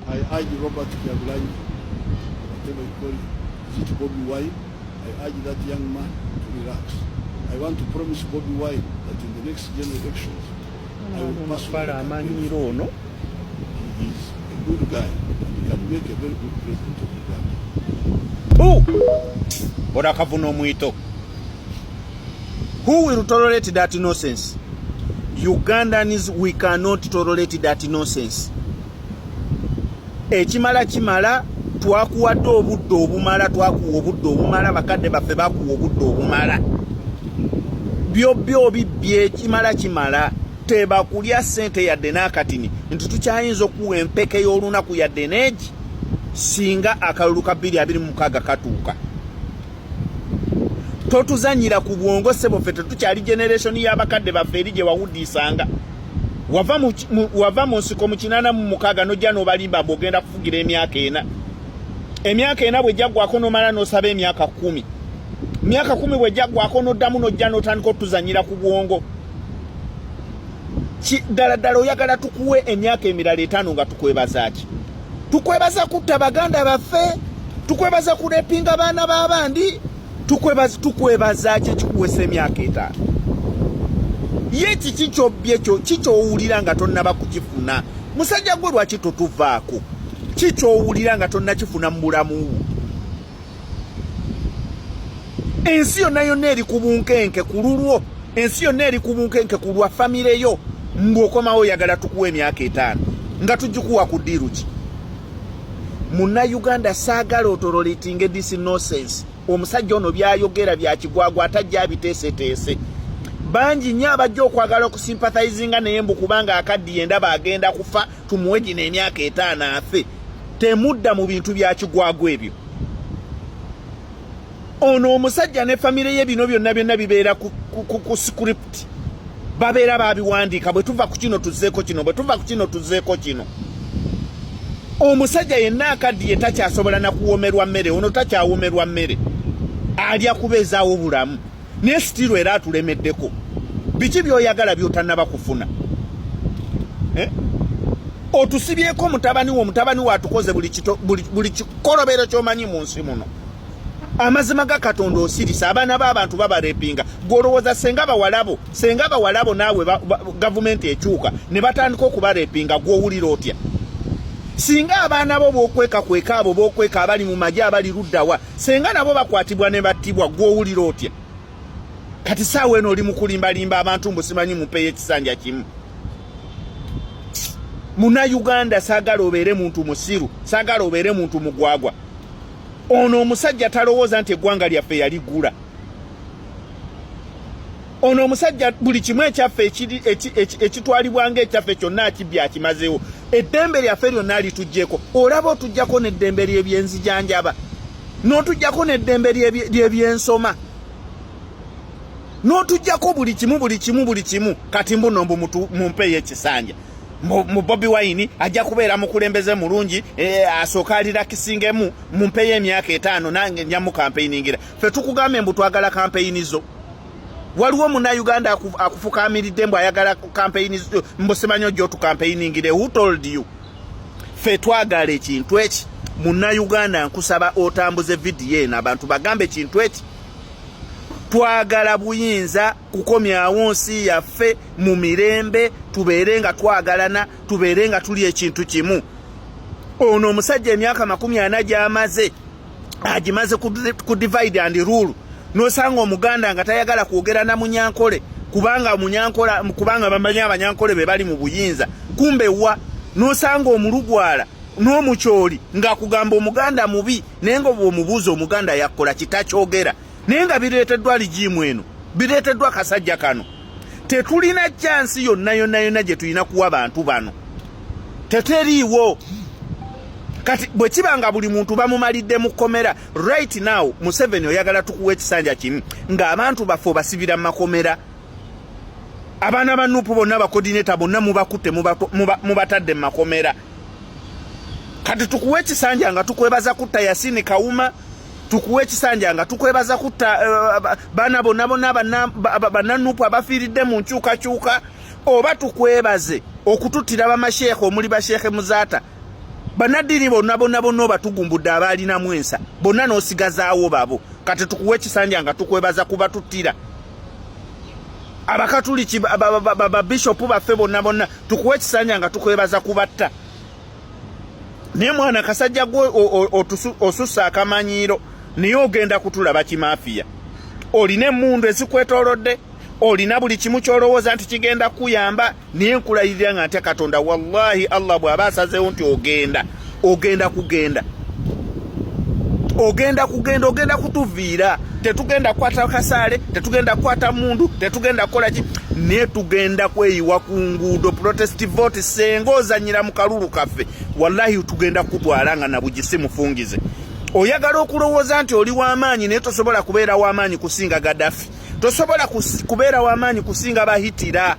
I urge Robert Kyagulanyi, whatever you call it, is it Bobi Wine? I urge that young man to relax. I want to promise Bobi Wine that in the next general elections, I will personally Fala campaign. amanyiro ono. He is a good guy and he can make a very good president of Uganda. Ono akavuna omwito. Who will tolerate that nonsense? Ugandans, we cannot tolerate that nonsense. Ekimala kimala. Twakuwadde obudde obumala, twakuwa obudde obumala, bakadde baffe bakuwa obudde obumala. Byobyo obibbye, ekimala kimala. Tebakulya ssente yadde n'akatini nti tukyayinza okuwa empeke y'olunaku yadde n'egi. Singa akalulu ka 2026 katuuka, totuzanyira ku bwongo, ssebo. Ffe tetukyali generation y'abakadde baffe eri gye wawudiisanga. Wava mu nsiko mu 86 n'ojja n'obalimba mbu ogenda kufugira emyaka 4. Emyaka 4 bwe jaggwako, n'omala n'osaba emyaka 10. Myaka 10 bwe jaggwako, n'oddamu n'ojja n'otandika otuzanyira ku bwongo. Ddala ddala oyagala tukuwe emyaka emirala 5 nga tukwebaza ki? Tukwebaza kutta baganda baffe? Tukwebaza kurepinga baana b'abandi? Tukwebaza ki ekikuwesa emyaka 5? Ye kiki kyobbye kyo kikyowulira nga tonnaba kukifuna? Musajja gwe, lwaki totuvaako? Kikyowulira nga tonnakifuna mu bulamu bwo? Ensi yonna yonna eri ku bunkenke ku lulwo, ensi yonna eri ku bunkenke ku lwa famire yo. Mbw'okomawo oyagala tukuwa emyaka 5, nga tugikuwa ku deal ki? Munnayuganda, saagala otoleratinge this nonsense. Omusajja ono byayogera byakigwagwa, atajja abiteeseteese. Bangi nnyo abajja okwagala okusympathizinga naye mbu kubanga akaddiye, ndaba agenda kufa, tumuwe gino emyaka 5 afe. Temudda mu bintu bya kigwagwa ebyo. Ono omusajja ne famire ye, bino byonna byonna bibeera ku script, babeera babiwandiika. Bwe tuva ku kino tuzzeeko kino, bwe tuva ku kino tuzzeeko kino. Omusajja yenna akaddiye, takyasobola nakuwomerwa mmere. Ono takyawomerwa mmere, alya kubeezaawo bulamu, naye still era atulemeddeko. Biki byoyagala byotannaba kufuna, eh? Otusibyeko mutabani wo. Mutabani we atukoze buli kikolobero kyomanyi mu nsi muno. Amazima ga Katonda, osirisa abaana b'abantu babarepinga. Gwolowooza senga bawalabo naawe gavumenti ekyuka ne batandika okubarepinga, gwowulira otya? Singa abaana bo bokwekakweka, abo bokweka abali mu magye, abali luddawa, senga nabo bakwatibwa ne battibwa, gwowulira otya? Kati saawa eno oli mu kulimbalimba abantu mbu simanyi mupeeyo ekisanja kimu. Munnayuganda, saagala obeere muntu musiru, saagala obeere muntu mugwagwa. Ono omusajja talowooza nti eggwanga lyaffe yaligula. Ono omusajja buli kimu ekyaffe ekitwalibwa nga ekyaffe kyonna akibbye, akimazeewo. Eddembe lyaffe lyonna lituggyeko. Olaba otuggyako n'eddembe ly'ebyenzijanjaba, n'otuggyako n'eddembe ly'ebyensoma, n'otuggyako buli kimu, buli kimu, buli kimu. Kati mbuno mbu mumpeeyo ekisanja mu Bobi Wine ajja kubeera mukulembeze mulungi, asooka alirelakisingemu, mumpeeyo emyaka 5 nange nja mu campaigningira. Ffe tukugambye mbu twagala campaign zo? Waliwo munnayuganda akufukaamiridde mbu ayagala campaign, mbu simanyi ojja otucampaigningire? Who told you? Ffe twagala ekintu eki. Munnayuganda, nkusaba otambuze vidiyo eno, abantu bagambe ekintu eki. Twagala buyinza kukomyawo nsi yaffe mu mirembe, tubeere nga twagalana, tubeere nga tuli ekintu kimu. Ono omusajja emyaka 40 gy'amaze, agimaze ku divide and rule. Nosanga Omuganda nga tayagala kwogera na Munyankole kubanga Munyankola, kubanga bamanyi Abanyankole be bali mu buyinza. Kumbe wa nosanga Omulugwala n'Omukyoli ng'akugamba Omuganda mubi, naye nga bw'omubuuza Omuganda yakola kitakyogera, naye nga bireeteddwa regime eno, bireeteddwa kasajja kano. Tetulina chance yonna yonna yonna gye tulina kuwa bantu bano, teteriiwo. Kati bwe kiba nga buli muntu bamumalidde mu kkomera right now, Museveni oyagala tukuwa ekisanja kimu ng'abantu baffe obasibira mu makomera? Abaana ba NUP bonna, bacoordinator bonna mubakutte, mubatadde mu makomera. Kati tukuwa ekisanja nga tukwebaza kutta Yasini Kawuma? Tukuwa ekisanja nga tukwebaza kutta baana bonna bonna bannaNUP abafiiridde mu nkyukakyuka, oba tukwebaze okututtira bamasheekhe omuli basheekhe Muzaata? Bannaddiini bonna bonna bonna obatugumbudde, abaalinamu ensa bonna n'osigazaawo babo. Kati tukuwa ekisanja nga tukwebaza kubatuttira Abakatuliki, babishopu baffe bonna bonna, tukuwa ekisanja nga tukwebaza kubatta. Naye mwana kasajja gwe osussa akamanyiiro, naye ogenda kutulaba kimafiya. Olina emmundu ezikwetoolodde, olina buli kimu kyolowooza nti kigenda kukuyamba, naye nkulayirira nga ntya Katonda, wallahi Allah bw'aba asazeewo nti ogenda, ogenda kugenda, ogenda kugenda, ogenda kutuviira. Tetugenda kukwata kasaale, tetugenda kukwata mundu, tetugenda kukola ki, naye tugenda kweyiwa ku nguudo, protest vote. Senga ozanyira mu kalulu kaffe, wallahi tugenda kukutwala nga nabugisi mufungize. Oyagala okulowooza nti oli w'amaanyi, naye tosobola kubeera w'amaanyi kusinga Gaddafi, tosobola kubeera w'amaanyi kusinga Bahitira,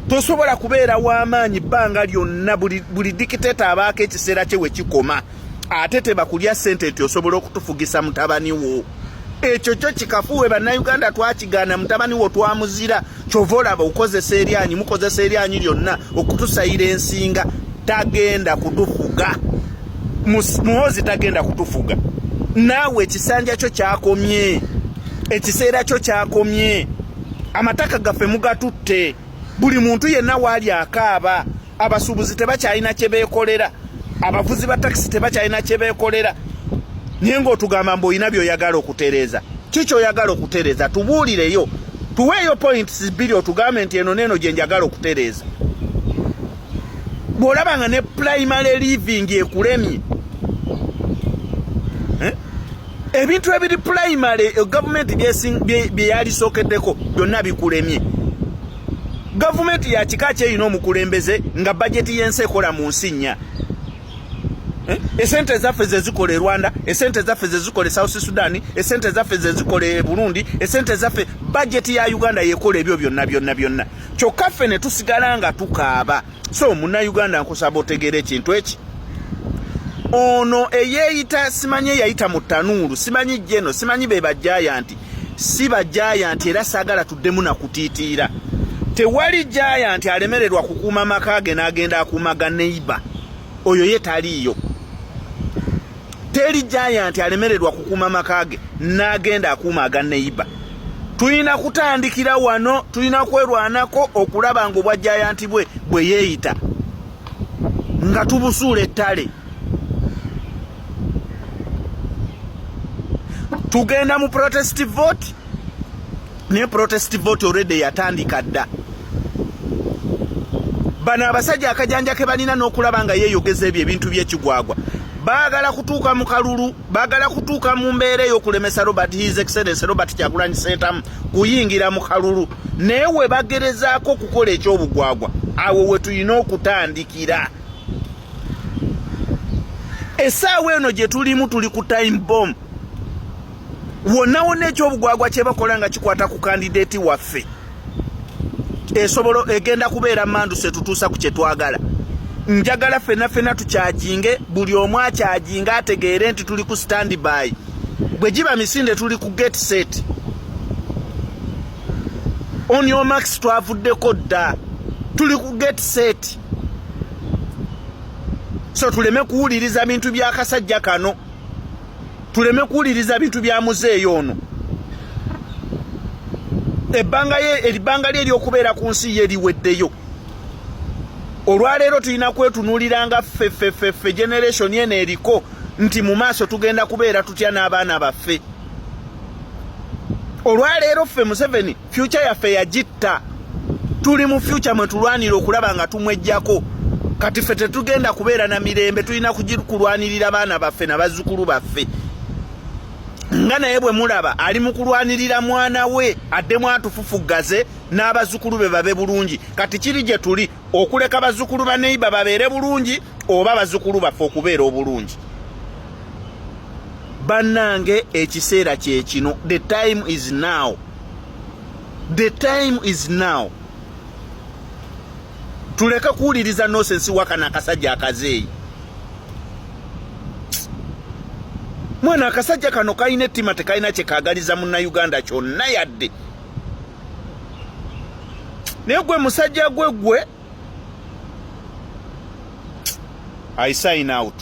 tosobola kubeera w'amaanyi bbanga lyonna. Buli dictator abaako ekiseera kye we kikoma. Ate tebakulya ssente nti osobola okutufugisa mutabani wo. Ekyo kyo kikafuuwe. Bannayuganda twakigaana. Mutabani wo twamuzira. Kyova olaba okozesa eryanyi, mukozesa eryanyi lyonna okutusayira ensinga. Tagenda kutufuga. Muhoozi tagenda kutufuga. Naawe ekisanja kyo kyakomye, ekiseera kyo kyakomye. Amataka gaffe mugatutte, buli muntu yenna waali akaaba. Abasuubuzi tebakyalina kye beekolera, abavuzi ba takisi tebakyalina kye beekolera, naye ng'otugamba mbu olina by'oyagala okutereeza. Ki kyoyagala okutereeza? Tubuulireyo, tuweeyo points bbiri, otugambe nti eno neeno gye njagala okutereeza. Bw'olaba nga ne primary living ekulemye, eh? Ebintu ebiri primary, gavumenti bye yalisookeddeko byonna bikulemye. Gavumenti ya kika kyerina omukulembeze nga bajeti y'ensi ekola mu nsi nnya, eh? Esente zaffe zezikola e Rwanda, esente zaffe zezikola e South Sudan, esente zaffe zezikola e Burundi, esente zaffe, bajeti ya Uganda yekola ebyo byonna byonna byonna, kyokka ffe ne tusigala nga tukaaba. So Munnayuganda, nkusaba otegeera ekintu eki. Ono eyeeyita simanyi eyayita mu ttanuulu, simanyi jeno, simanyi be ba giant, si ba giant, era saagala tuddemu nakutiitiira. Tewali giant alemererwa kukuuma maka ge n'agenda akuuma ga neighbor. Oyo ye taliiyo. Teri giant alemererwa kukuuma maka ge n'agenda akuuma aga neighbor. Tulina kutandikira wano, tulina kwerwanako okulaba nga obwa giant bwe bwe yeeyita nga tubusuula ettale. Tugenda mu protest vote, naye protest vote already yatandika dda. Bano abasajja akajanja ke balina n'okulaba nga yeeyogeza ebyo ebintu by'ekigwagwa, baagala kutuuka mu kalulu, baagala kutuuka mu mbeera ey'okulemesa Robert, His Excellence Robert Kyagulanyi Ssentamu kuyingira mu kalulu. Naye we bagerezaako okukola ekyobugwagwa, awo we tulina okutandikira. Essaawa eno gye tulimu, tuli ku time bomb. Wonna wonna ekyobugwagwa kye bakola nga kikwata ku candidate waffe, esobola egenda kubeera manduso etutuusa ku kye twagala. Njagala ffenna ffenna tukyajinge, buli omu akyajinge, ategeere nti tuli ku stand by. Bwe giba misinde, tuli ku get set, on your marks. Twavuddeko dda, tuli ku get set. So tuleme kuwuliriza bintu byakasajja kano, tuleme kuwuliriza bintu bya muzeeyo ono. Ebbanga ebbanga lye eryokubeera ku nsi ye liweddeyo. Olwaleero tulina kwetunuulira nga ffeffeffeffe generation eno eriko nti mu maaso tugenda kubeera tutya n'abaana baffe. Olwaleero ffe Museveni future yaffe yagitta. Tuli mu future mwe tulwanira okulaba nga tumwejjako. Kati ffe tetugenda kubeera na mirembe, tulina kulwanirira baana baffe nabazzukulu baffe. Nga naye bwe mulaba ali mu kulwanirira mwana we addemu atufufuggaze n'abazzukulu be babe bulungi. Kati kiri gye tuli okuleka bazzukulu ba neighbor babeere bulungi oba bazzukulu baffe okubeera obulungi. Bannange, ekiseera kyekino. The time is now, the time is now. Tuleke kuwuliriza nonsense wakano akasajja akazeeyi. Mwana akasajja kano kalina ettima, tekalina kyekagaliza Munnayuganda kyonna yadde. Naye gwe musajja gwe gwe, I sign out.